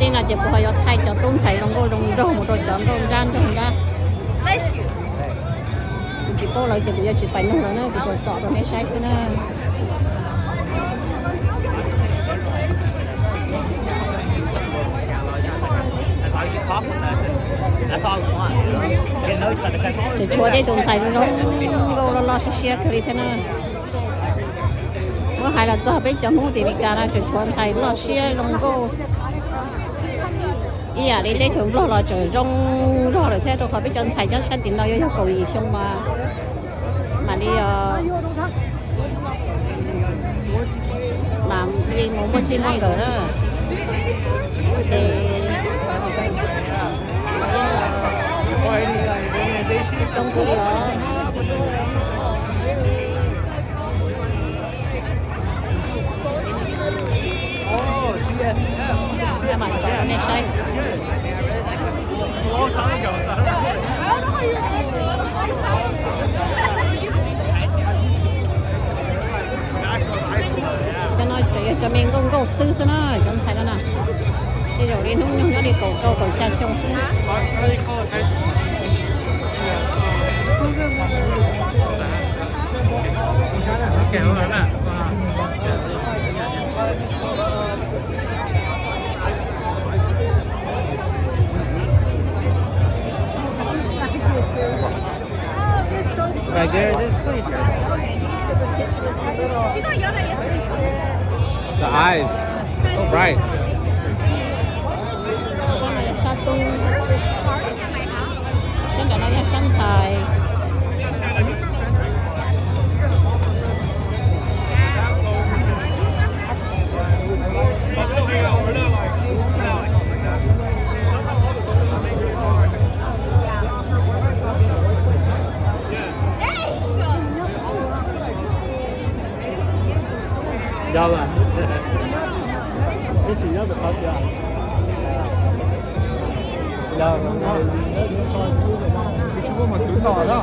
Li no ces kuv ho yuav thaij cov tub ntxhais zoo nkauj zoo nraug mus rau cov nkauj nrab nraug nrab. Kuv tsis paub lawv ces kuv yuav tsis pais nug lawv na, kuv tsuas tsom rau nej saib xwb na. Tseem tshuav tej tus ntxhais zoo zoo nkauj loj loj siab siab kawg li thiab na. Muab hais los txog peb cov Hmoob tim Meskas no tseem tshuav ntxhais loj siab zoo nkauj ib yam li teb chaws Nplog los tseem zoo zog lawm thiab, rau qhov peb cov ntxhais nyob sab tim no yuav yog kaum yim xyoo mas mam li mam li mus muaj txij muaj nkawm na. Ces coob kawg li os. Cov mam tsom rau nej saib. Cov no tseem yog cov me nkauj nkauj xwb xwb na, cov ntxhais no na. Tej zaum li hnub nyoog nyob li kaum rau kaum xya xyoo xwb. Right there, this place. The eyes, so bright. Sab no yog sab tub, sab ntawm no yog sab ntxhais. Yog lawm. Ib sim nyob tus qhov tias yog, tsis muaj mas kwv tod na.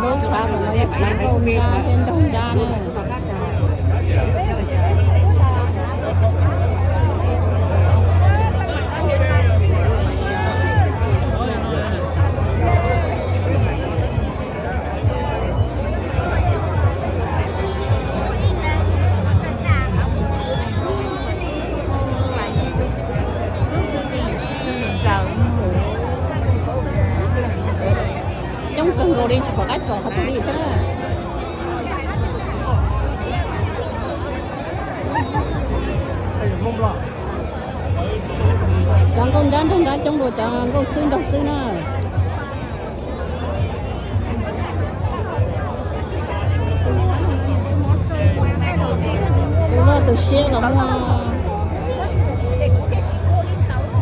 Lub tshav ntawm no yog tshav nkauj nrab thiab nraug nrab na. Coob kawg nkaus li tsis pom qab tsom qhov twg li thiab na. Cov nkauj nrab nraug nrab coob dua cov nkauj xwb nraug xwb na. Tus loj tus siab los muaj,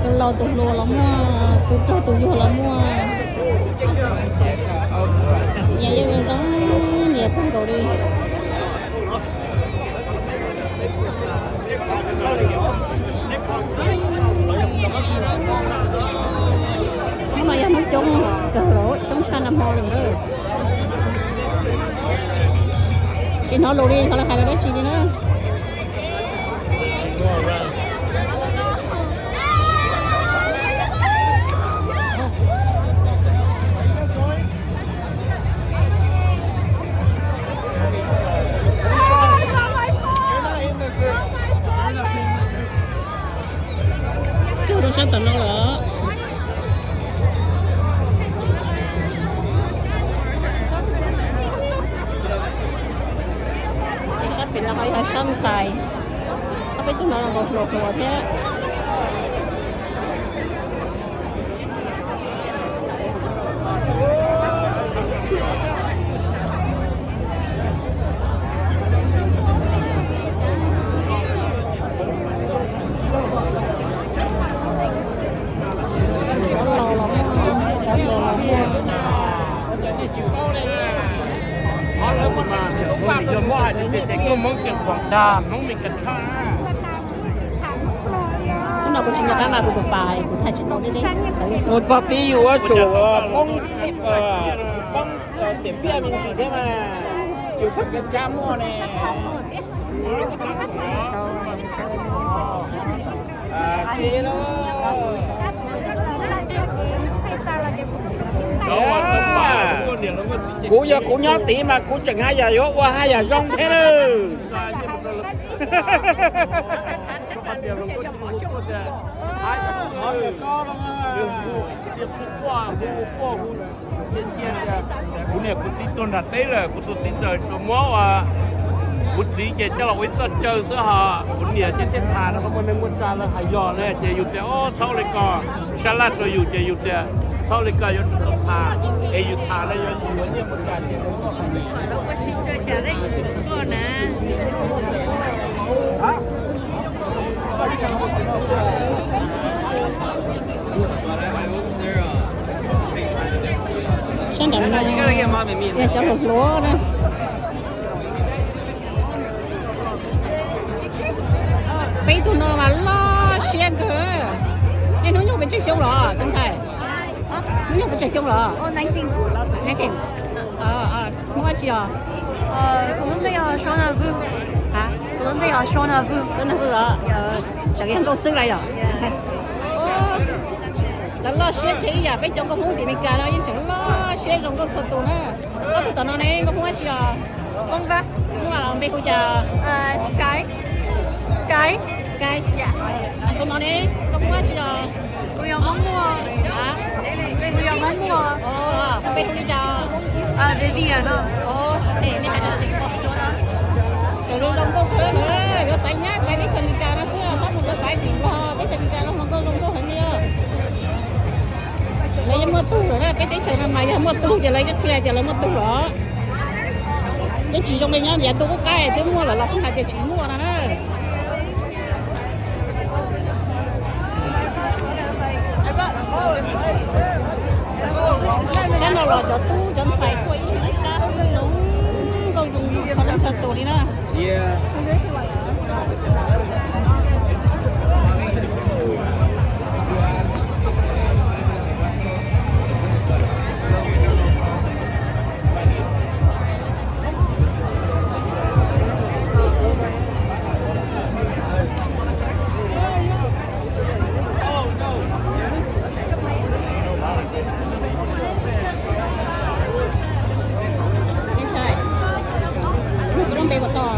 tus laus tus hluas los muaj, tus rog tus yuag los muaj. Nyias yeej zoo zoo, nyias kawg nkaus li. Hnub no yog hnub coob kawg lawm, coob tshaj nag hmo lawm na. Tsis hnov lus li, qhov lawv hais lawv dab tsi li na. Cog rau sab tom no lawm. Sab pem no ho yog sab ntxhais, ob peb tug no los hluas hluas thiab. Cov laus los muaj, cov hluas los muaj. Hnub no kuv tsis nco qab mas kuv tus pas kuv thaij tsis tau deb deb. Mus txog tid yus ua tsum poob, poob Xiam piaj me ntsis thiab mas, yus pheej cab cab muaj ne. Kuv yog kuv nyob tid mas kuv tseem haj yam yuav ua haj yam zoo thiab lawm. Kuv niam kuv txiv tuag nram teb lawm, kuv tus txiv txawm tsuas muab ua, kuv txiv ces coj los ua ib txoj caw xwb ho. Kuv niam ces thiaj tham no, muaj neeg muaj tsav lawv hais yog na ces yus tias o txhob ua li ko, sab laj rau yus ces yus tias txhob ua li ko yuav tsum tau tham, es yus tham no yog yus yuav nyiaj mus cas ces Sab nram no yog cov hluas hluas na. Peb tug no mas loj siab kawg. Nej hnub nyoog pes tsawg xyoo los tus ntxhais? Hnub nyoog pes tsawg xyoo los? Hmoob dab tsi os? Suav Naj Vwj los? Tseem yog nkauj xwb los yog? Lawv loj siab thiab ib yam peb cov nkauj Hmoob tim Meskas no yeej tseem loj siab zoo nkauj txhua tus na. Ob tug tom no ne nkauj Hmoob dab tsi os? Hmoob los npe hu cas? Sky. Tus no ne nkauj Hmoob dab tsi os? Npe hu li cas? Raws li zoo nkauj kawg na, yuav xaiv nyab xaiv teb chaws Meskas no xwb, txhob mus xaiv tim Nplog, teb chaws Meskas no hluas nkauj zoo nkauj heev li os. Lawv yeej muaj tug lawm na, peb teb chaws no mas yog muaj tug ces lawv yeej qhia tias lawv muaj tug lawm. Peb tsis zoo li nyob yav ntuj qub qab twb muaj lawm los pheej hais tias tsis muaj no na. Sab no los cov tub cov ntxhais tuaj ib leeg ib sab xwb, zoo nkauj zoo nraug txhua leej txhua tus li na. Koj lub npe puas tau?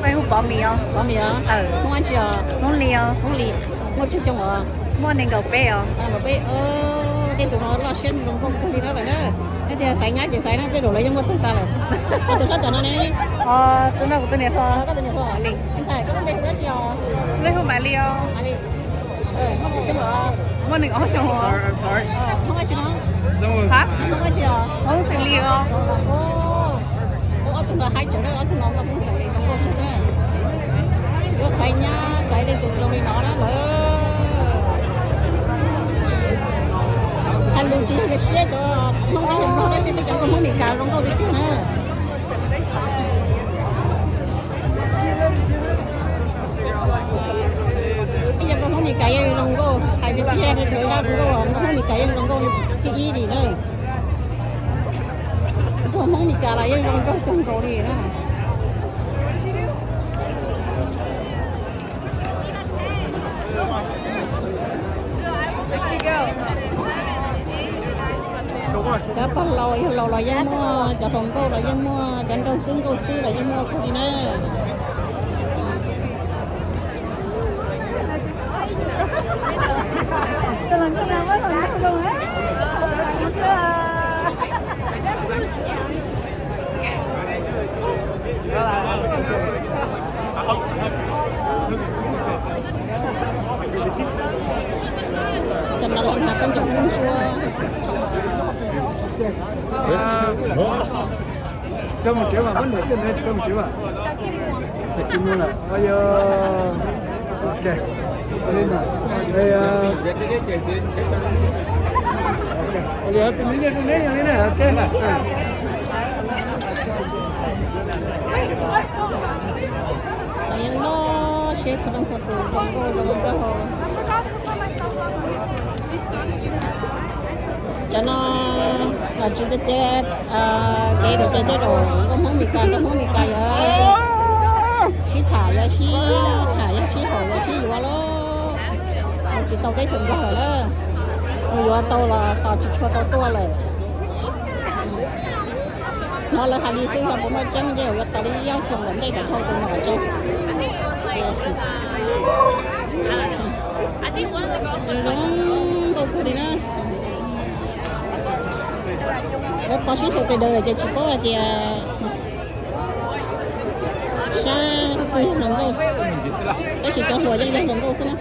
Peb hu Pov Mis os. Pov Mis os? Hmoob dab tsi os? Hmoob Lis os. Hmoob Lis. Muaj tsawg xyoo os? Muaj nees nkaum peb os. Nees nkaum peb. Tej tus no loj siab zoo nkauj kawg li no lawm na. Yog tias xaiv nyab ces xaiv na, tej zaum lawv yeej muaj tug tas lawm. Koj tus sab tom no ne? Tus no kuv tus niam hluas. Koj tus niam hluas. Ntxhais, koj lub npe hu dab tsi os? Peb hu Malis os. Malis. Muaj tsawg xyoo los? Muaj nees nkaum ob xyoo os. Hmoob dab tsi no? Hmoob dab tsi os? Hmoob Xeem Lis os. Ob tug no haib tsawv na, ob tug no nkauj Hmoob Xeem Lis zoo nkauj kawg na. Yuav xaiv nyab xaiv leej twg zoo li no na lawm. Hais lus tsis yog siab cov Hmoob teb chaws Nplog tab sis peb cov nkauj Hmoob Meskas zoo nkauj tiag tiag na. Peb cov nkauj Hmoob Meskas yeej zoo nkauj, hais tiag tiag li lawv zaj nkauj, nkauj Hmoob Meskas yeej zoo nkauj thib ib li na. Nkauj Hmoob Meskas los yeej zoo nkauj kawg nkaus li na. Cov pog laus yawg laus los yeej muaj, cov hluas nkauj los yeej muaj, cov nraug xwb nkauj xwb los yeej muaj kawg li na. Cov no los nqa koj cov Hmoob suab. Coj mus tsev mas, pab niam coj mus tsev mas. Tsis muaj lawm. Ua li no. Ua li tus me nyuam rau neb yog li na. Lawv yeej loj siab txhua leej txhua tus zoo nkauj zoo nkauj. Cov no los Tsis txiav txiav kev lawm ces tej zaum nkauj Hmoob Mes Kas, nkauj Hmoob Mes Kas yuav sib tham, yuav sib tham, yuav sib haum, yuav sib yuav lawm. Mus tsis tau teb chaws Nplog lawm na. Mus yuav tau los tos tsis tshua tau tuaj lawm. Hnov lawv hais li xwb, xyov puas muaj tseeb, ces yuav tos li ob xyoos lawm ntej kom dhau tus no tso. Zoo nkauj kawg li na. Lawv pov sib xyaw pes daws lawm ces tsis paub hais tias sab twg yog hluas nkauj, tab sis cov hluas yeej yog hluas nkauj xwb na.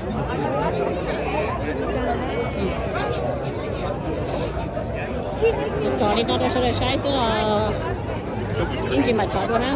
Tso li no rau sawv daws saib xwb os. Ib ntsis mam tso dua na.